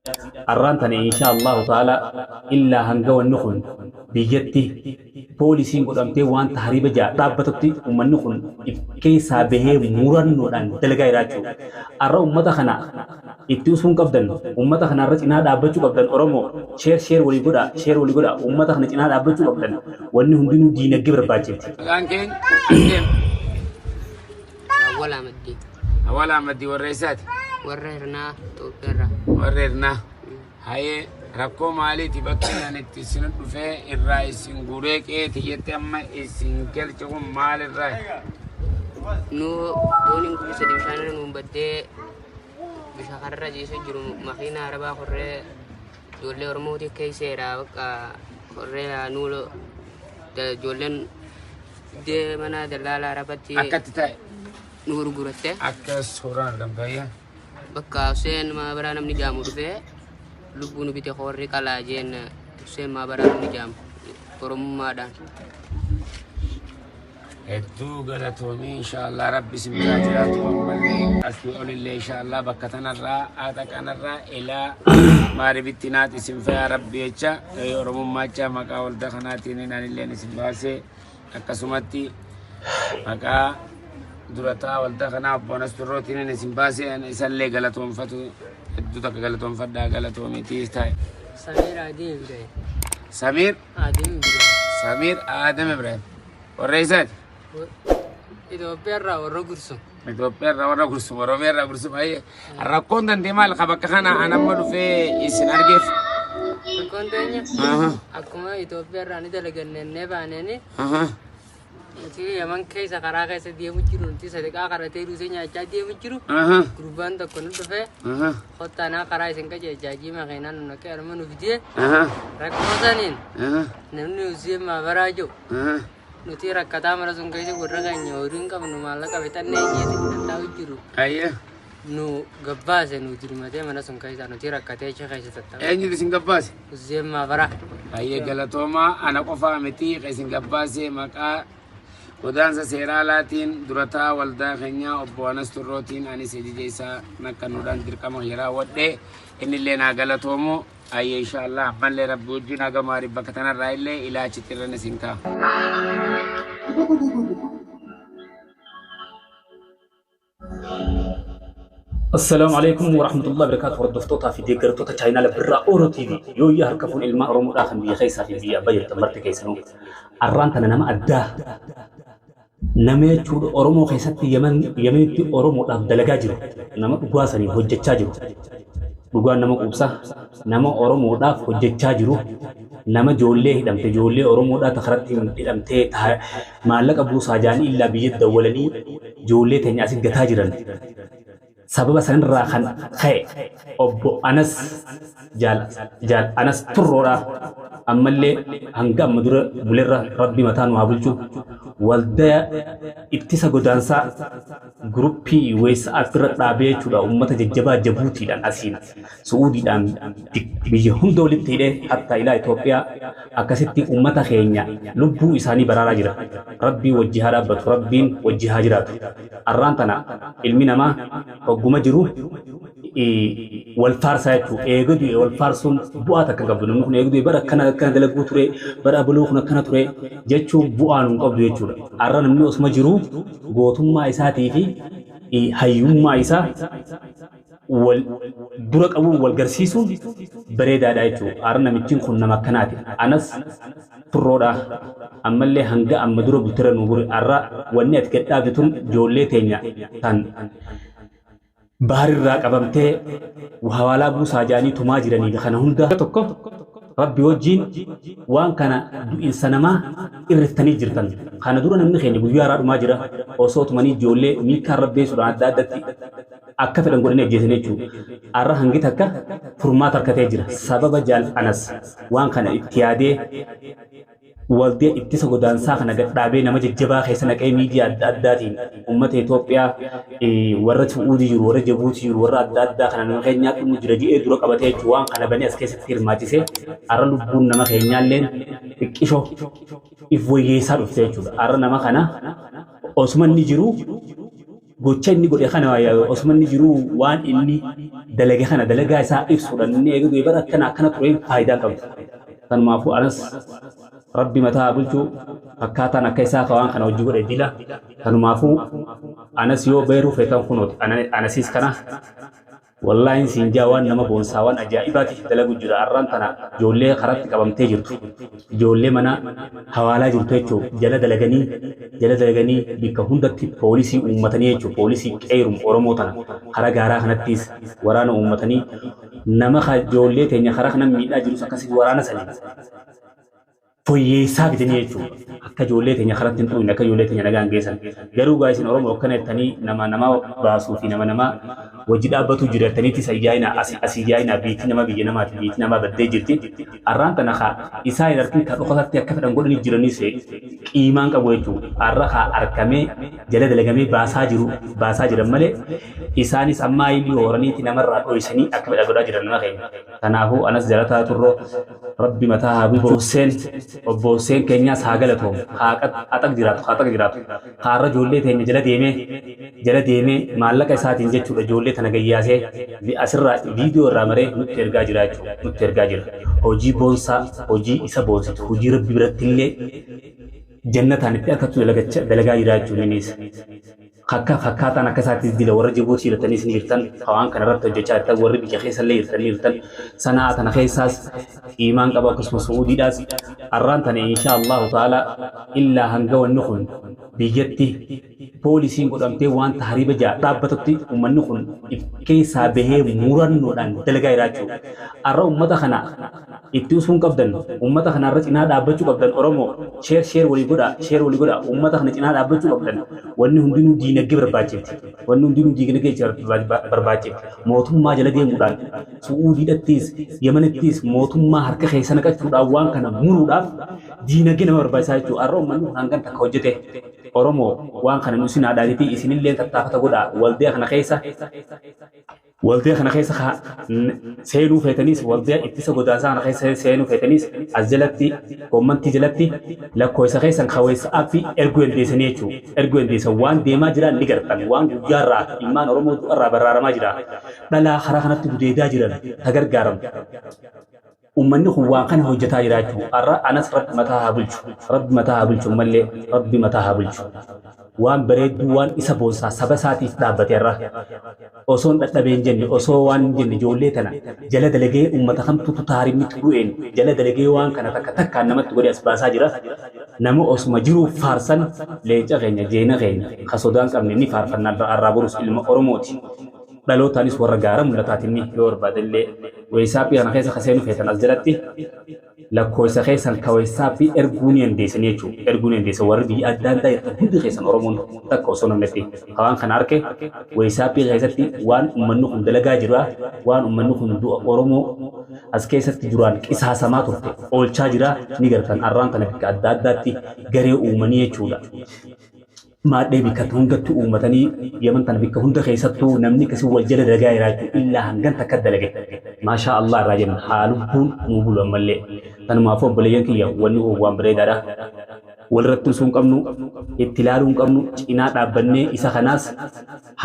Arraan tana insha Allahu ta'ala illaa hanga wanni kun biyyatti poolisiin godhamtee waan tahriiba ja'a dhaabbatutti uummanni kun if keessaa bahee murannoodhaan dalagaa jiraachuu. Arra uummata kana itti usuun qabdan, uummata kana irra cinaa dhaabbachuu qabdan. Oromoo, share share walii godha, share walii godha. Uummata kana cinaa dhaabbachuu qabdan. Wanni hundinuu diinagdee barbaachifti. Maqaan keenya deem. Awwal Ahmadi. Awwal Ahmadi, warra eessaati? Warra Hirnaa, Itoophiyaarraa. Warra Hirnaa. Hayee, rakkoo maaliiti bakki ani itti isin dhufee irraa isin guuree qe'ee tiyyatti amma isin galche kun maalirraa? Nu dooniin guyyaa 3 bishaan irra nuun baddee bishaan kararra ciisee jiru, makiina arabaa korree ijoollee Oromooti keesseera, bakka korree nu ijoolleen dee mana dallaala arabatti Akkatti ta'e. nu gurguratte. Akka suuraan argamtu, hayyee. Bakka Hussein Maabaraa namni jaamu dhufee lubbuu nu bite, horri qalaa jeen. Hussein Maabaraa namni jaamu Oromummaadhaan. Hedduu galatoomii, inshaallah rabbi isin biraa jiraatu. Ammallee asii olillee inshaallah bakka tanarraa haadha kanarraa ilaa maaribitti naat isin fayaa rabbi jecha oromummaacha maqaa waldaa kanaatiin anilleen isin baasee, akkasumatti maqaa durataa waldaa kanaa obbo Anas Turrootiin isin baasee isallee galatoonfatu. Hedduu takka galatoonfadhaa, galatoomiitii ta'e. Samiir Adii Ibrahim. Samiir Adii Ibrahim. Samiir Adam Ibrahim. Warra eessaati? Itoophiyaarraa, warra Gursum. Itoophiyaa irraa, warra Gursum, Oromiyaa irraa Gursum. Ayyee, rakkoon dandee maal ka bakka kana an amma dhufee isin argeef? Rakkoon teenya akkuma Itoophiyaarraa ni dalagannee baaneeni nuti Yaman keessa karaa keessa deemu jiru, nuti sadaqaa karatee duusee nyaachaa deemu jiru. Gurbaan tokko nu dhufee, "Kottaanaa karaa isin qajeelchaa," jii makiinaan nu naqee arma nu fidee. Rakkoo saniin namni Hussein Maabaraa jiru nuti rakkataa mana sun keessa warra keenya horii hin qabnu, maallaqa fixannee jeetiin tattaa'u jiru. Nu gabbaase, nu dirmatee mana sun keessa nuti rakkatee achi keessa tattaa'u. Eenyutu isin gabbaase? Hussein Maabaraa. Ayyee, galatoomaa. Ana qofaa miti ka isin gabbaase, maqaa godaansa seeraa alaatiin durataa waldaa keenyaa obbo Anas Turrootiin anis ajaja isaa nakkannuudhaan dirqama kiyya raawwadhe, innillee naa galatoomu. Ayyee, inshaallah ammallee rabbi wajjin haga maariif bakka tanarraa illee ilaachitti irra isin ka'a. Assalaamu alaikum warahmatullahi wabarakatuh. Hordoftootaa fi deeggartoota chaayinaala Birraa Oro TV, yooyyaa harka fuun ilmaan Oromoodhaa kan biyya keessaa fi biyya abbaa jirtan marti keessanuu. Arraan tana nama addaa, nama jechuudha Oromoo keessatti Yaman Yamanitti Oromoodhaaf dalagaa jiru, nama dhugaa saniin hojjechaa jiru, dhugaan nama quubsa, nama Oromoodhaaf hojjechaa jiru, nama ijoollee hidhamte, ijoollee Oromoodhaa takaratti hidhamtee maallaqa buusaa jaanii illaa biyya dawwalanii ijoollee teenya asit gataa jiran. Sababa sanirraa kan ka'e obbo Anas, jaal jaal Anas Turroodha, ammallee hanga amma dura bulerra rabbi mataa nu haa bulchu, waldaa ittisa godaansaa guruppii weessa irra dhaabee jechuudha, ummata jajjabaa Jabuutiidhaan, asiin Su'uudiidhaan, biyya hunda walitti hidhee hatta ilaa Itoophiyaa akkasitti ummata keenya lubbuu isaanii baraaraa jira. Rabbiin wajji haa dhaabbatu, rabbiin wajji haa jiraatu. Arraan tana ilmi namaa hogguma jiru wal faarsaa jechuudha. Eega du'e wal faarsuun bu'aa takka hin qabdu. Namni kun eega du'e bara akkana akkana dalaguu ture, bara abaluu kun akkana ture jechuun bu'aa nu hin qabdu jechuudha. Arra namni osuma jiru gootummaa isaatii fi hayyummaa isaa wal dura qabuun wal garsiisuun bareedaadha jechuudha. Har'a namichi kun nama akkanaati. Anas Turroodha. Ammallee hanga amma dura bultira nu buri. Har'a wanni ati gad dhaabde tun ijoollee teenya tan baharirraa qabamtee hawaalaa buusaa jaanii tumaa jiranii fi kana hunda tokko rabbi wajjiin waan kana du'insa namaa irriftanii jirtan. Kana dura namni keenya guyyaa irraa dhumaa jira. Osoo tumanii ijoollee miikaan rabbeessuudhaan adda addatti akka fedhan godhanii ajjeesan jechuudha. Har'a hangi takka furmaata harkatee jira. Sababa jaal Anas waan kana itti yaadee waldee ittisa godaansaa kana gad dhaabee, nama jajjabaa keessa naqee, miidiyaa adda addaatiin uummata Itoophiyaa, warra Su'uudii jiru, warra Jabuutii jiru, warra adda addaa kana nama keenyaa dhumu jira jedhee dura qabatee jechuudha. Waan kana banee as keessatti hirmaachisee har'a lubbuun nama keenyaalleen xiqqishoo if wayyeessaa dhufte jechuudha. Har'a nama kana osuma inni jiru gocha inni godhe kana, osuma inni jiru waan inni dalage kana dalagaa isaa ibsuudhaan inni eeguu bara akkana akkana tureen faayidaa qabdu. Kanumaafuu anas Rabbi mataa bulchuu fakkaataan akka isaa waan kana hojii godhe dila. Kanumaafuu anas yoo beeruu feetan kunooti anasiis kana wallaahi siin jaa waan nama boonsaa waan ajaa'ibaati dalagu jira. Arraan tana ijoollee karatti qabamtee jirtu, ijoollee mana hawaalaa jirtu jechuun jala dalaganii bakka hundatti poolisii uummatanii jechuun, poolisii qeerum Oromoo tana karaa gaaraa kanattis waraana uummatanii, nama ijoollee teenya karaa kana miidhaa jirus akkasii waraana sanii foyyeessaa fidanii jechuudha. Akka ijoollee teenya karatti hin xuqne, akka ijoollee teenya nagaan geessan. Garuu gaa isin Oromoo akkana jettanii nama nama baasuu fi nama nama wajji dhaabbatu jira jettaniitti sayyaayina asii yaayina. Biitti nama biyya namaati, biitti namaa baddee jirti. Arraan tana kaa isaa hin arkin kan dhokatatti akka fedhan godhanii jiranis qiimaan qabu jechuudha. Arra kaa arkamee jala dalagamee baasaa jiru, baasaa jiran malee isaanis ammaa illee horaniiti namarraa dhoysanii akka fedhan godhaa jiran nama keenya. Kanaafuu anas jalataa turroo Rabbi mataa haa bulchu. Hussein, obbo Hussein keenyaas haa galatoomu. Haa haxaq jiraatu, haa xaq jiraatu. Kaarra ijoollee teenya jala deemee maallaqa isaatiin jechuudha ijoollee tana gayyaasee asirraa viidiyoo irraa maree nutti ergaa jira jechuudha. Nutti ergaa jira. Hojii boonsaa, hojii isa boonsitu, hojii Rabbi biratti illee jannataan itti argatu dalagaa jira jechuudha innis. Akka fakkaataan akka isaattis dila warra Jibuutii jirtaniis ni jirtan, waan kana irratti hojjechaa jirtan, warri biyya keessallee jirtanii jirtan, sanaa tana keessaas iimaan qaba, akkasumas Suudiidhaas. Arraan tana insha Allahu ta'ala illaa hanga wanni kun biyyatti poolisiin godhamtee waan tahriiba ja'a dhaabbatutti uummanni kun keessaa bahee murannoodhaan dalagaa jiraachuu. Arra uummata kana itti usuun qabdan, uummata kana irra cinaa dhaabbachuu qabdan. Oromoo, share share walii godhaa, share walii godhaa, uummata kana cinaa dhaabbachuu qabdan. Wanni hundinuu diinagdee barbaachifti, wanni hundinuu diinagdee barbaachifti. Mootummaa jala deemuudhaan Su'uudiidhattis Yemenittis mootummaa harka keessa naqachuudhaan waan kana muruudhaaf diinagdee nama barbaachisaa jechuudha. Har'a uummanni kun hangan takka hojjete. Oromoo, waan kana nu isin haadhaatiitii isinillee tattaafata godhaa. Waldee kana keessa seenuu feetaniis, waldee ittisa godaansaa kana keessa seenuu feetaniis, as jalatti comment jalatti lakkoofsa keessan kaweessa appii erguu dandeessanii jechuudha. Erguu dandeessan, waan deemaa jiran ni gartan, waan guyyaarraa ilmaan Oromoo du'arraa baraaramaa jira. Dhalaa karaa kanatti gudeedaa jiran ta gargaaramtu. Uummanni kun waan kana hojjetaa jira jechuudha. Har'a anas Rabbi mataa haa bulchu. Rabbi mataa haa bulchu mallee, Rabbi mataa haa bulchu. Waan bareedduu, waan isa boonsaa saba isaatiif dhaabbate irra osoon dhadhabee hin jenne, osoo waan hin jenne, ijoollee tana jala dalagee uummata kamtutu taaribni du'een jala dalagee waan kana takka takkaan namatti godhe as baasaa jira. Nama osuma jiruuf faarsan, leenca keenya, jeena keenya ka sodaan qabne ni faarfannaa irraa borus ilma Oromooti. Dhalootaanis warra gaara mul'ataatiin yoo barbaadellee WhatsAppii kana keessa kaseenu feetan as jalatti lakkoofsa keessan ka WhatsAppii erguu ni dandeessan jechuudha. Erguu ni dandeessan warri biyya adda addaa jirtan hundi keessan. Oromoon takka osoo namnetti waan kana arke WhatsAppii keessatti waan uummanni kun dalagaa jira, waan uummanni kun du'a Oromoo as keessatti duraan qisaasamaa turte oolchaa jira ni gartan. Arraan tana bakka adda addaatti garee uumanii jechuudha. Maadhee bakka hundattuu uummatanii Yaman tana bakka hunda keessattuu namni akkasii wal jala dalagaa jira jechuudha. Illaa hangan takka dalage. Maashaa Allah irraa jenna, haa lubbuun nuu bulu ammallee. Tanumaafuu obboleeyyan kiyya, wanni kun waan bareedaadha. Walirratti osoo hin qabnu, itti ilaaluu hin qabnu, cinaa dhaabbannee isa kanaas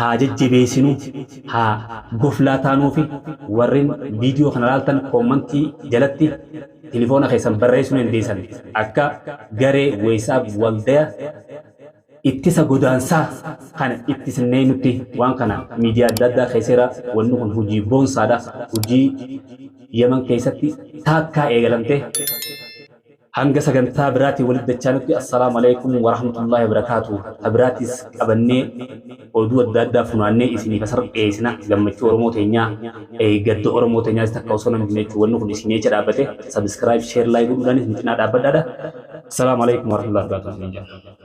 haa jajjabeessinu, haa goflaa taanuufi. Warreen viidiyoo kana ilaaltan comment jalatti tilifoona keessan barreessuu ni dandeessan, akka garee WhatsApp waldaya ittisa godaansaa kana ittisnee nutti waan kana miidiyaa adda addaa keesseera. Wanni kun hojii boonsaadha, hojii Yaman keessatti taakkaa eegalamte. Hanga sagantaa biraatiin walitti dachaa nutti, assalaamu alaikum warahmatullaahi wabarakaatu. Ta biraatis qabannee oduu adda addaa funaannee isiniif asirra dhiyeessina. Gammachuu Oromoo teenyaa, gadda Oromoo teenyaas takka osoo namni jechuun wanni kun isin jecha dhaabbate. Subscribe, share, like godhuudhaanis nu cinaa dhaabbadhaadha. Assalaamu alaikum warahmatullaahi wabarakaatu.